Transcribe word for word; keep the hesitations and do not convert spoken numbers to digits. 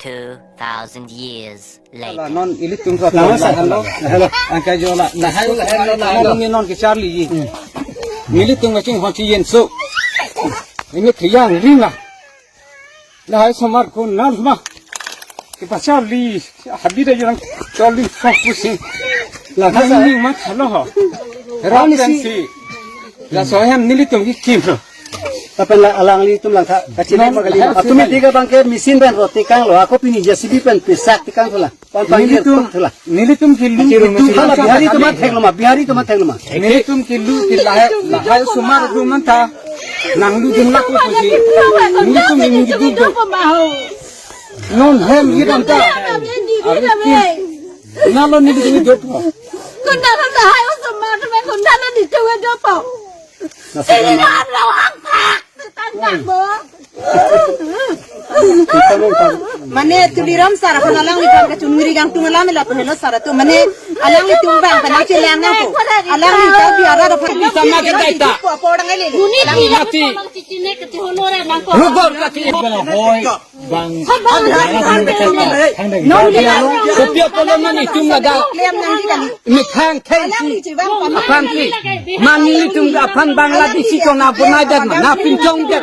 Two thousand years later. Non ilitum sa. Hello, hello. Angkai jo la. Lahai, lahai, lahai, non kecharli. Ilitum kachinghon si-enso. Ini kiyang ring la. Lahai osomar ko nal ma. Kepacharli, habida jorang charli sok pusi. Lahai ini mat halo ho. Ram si. Laso ahem nelitum kikim lo. Lapen la alanglitum langtha kachini. Non, magali. Lahai atum si tiga bangke machine pen roti kanglo, ako pini J C B pen pisak tikang thula. Pon pangir nelitum, thula. Nelitum kilu, kilu, kilu, hala Bihari atum atheng lo ma, Bihari atum atheng lo ma. Nelitum kilu, kilu lahai, lahai osomar atum anta. Nanglu jumlah ko pusi. Nelitum ini gitu do. Non hem gitu anta. Nalo nelitum itu. Kunda lahai osomar, kunda nelitum itu po. Ini kan lo angpak. Tangkap mo. Mane Tuliram sar aphan alanglitum kachunri kangtung alam ila pen helo sar atum mane alanglitum bang pen chelang nangpo. Alangli ta bi ara da phan. Sama kita ita. Po po dang ele. Mati. Rugor kaki. Hoi. Bang. Non dia. Kopi apa lo mane itum laga. Klem nangji kali. Methang thengsi. Alangli chibang pamang. Aphan si. Mane itum aphan Bangladeshi kona bonai dat ma. Na pinchong dat.